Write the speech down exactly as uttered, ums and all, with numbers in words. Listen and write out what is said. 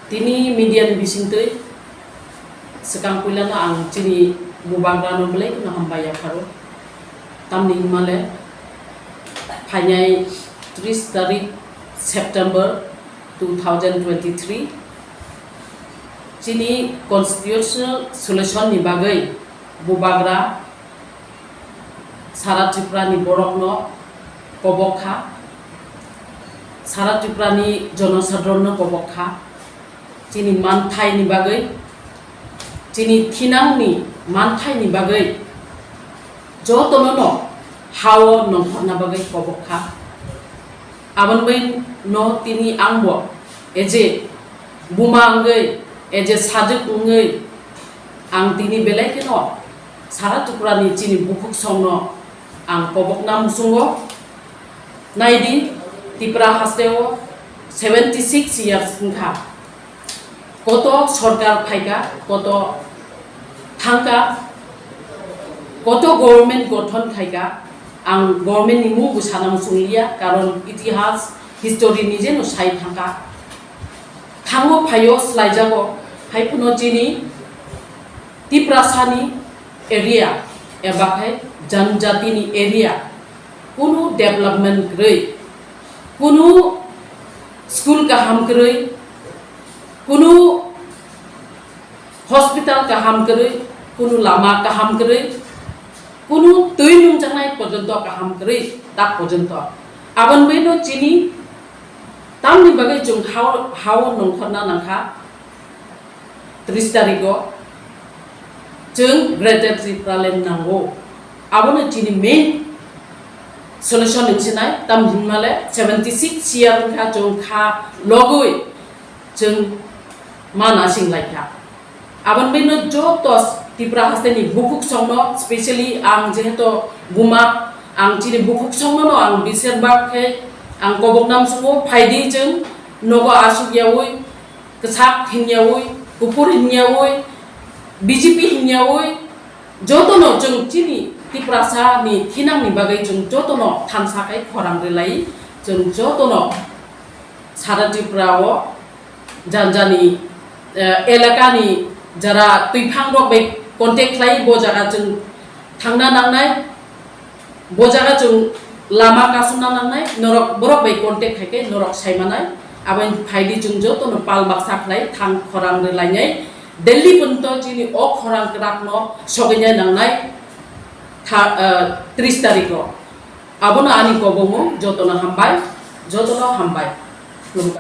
Tini media ni bisingtwi swkang puilano ang chini bubagrano belai kheno hambai yapharo. Tamni hwnmale phainai tris tarik September two thousand twenty-three chini constitutional solution ni bagwi bubagra sara Tripura ni borokno kobok kha, sara Tripura ni jonosadronno kobok kha, chini manthai ni bagwi, chini thinang ni manthai ni bagwi jotono no hao nongkhorna bagwi kobok kha. Aboni bai no tini ang bo eje buma wngwi, eje sajwk wngwi ang tini belai kheno sara Tripura ni chini bukhuk songno ang kobokna muchungo. Naidi, Tripura hasteo seventy six years wngkha. Koto sorkar phaikha, koto thangkha, koto government gothon khaikha, ang government ni mung bo sana muchungliya, karon itihas, history ni jeno sai thangkha. Thango phaio slaijago, hai phano chini Tiprasani area, eba khai janjatini area, kunu development kwrwi, kunu school kaham kwrwi, kunu hospital kaham kwrwi, kunu lama kaham kwrwi, kunu twi nungjaknai porjonto kaham kwrwi, tak porjonto. Aboni bagwino chini tamni bagwi chwng hao, hao nongkhorna nangkha. Tris tarikgo chwng Greater Tipraland nango. Abono chini main solution wngsinai, tam hwnmale seventy six year wngkha chwng kha logwi chwng ma nasing laikha. Aboni bagwino joto Tripura hasteni bukhuk songno, specially ang jehetu buma, ang chini bukhuk songno no ang bisir bak khe ang koboknam sungo, phaidi chwng nogo asuk yaui, kwchak hinyaui, kuphur hinyaui, B J P hinyaui, jotono chwng chini Tiprasa ni thinang ni bagwi chwng jotono thansa khai khorang rwlai, chwng jotono sara Tripura o janjani, eh, elaka ni jara twiphang rok bai contact khlai, bo jaga chwng thangna nangnai. Bo jaga chwng lama kasumna nangnai, norok borok bai contact khai khe norok sai manai. Aboni phaidi chwng jotono pal baksa khlai thang khorang rwlainai. Delhi porjonto chini o khorang kwrakno sogwinai nangnai tha-, eh, tris tarikgo. Abono ani kobongmung, jotono hambai, jotono hambai. Khulumkha.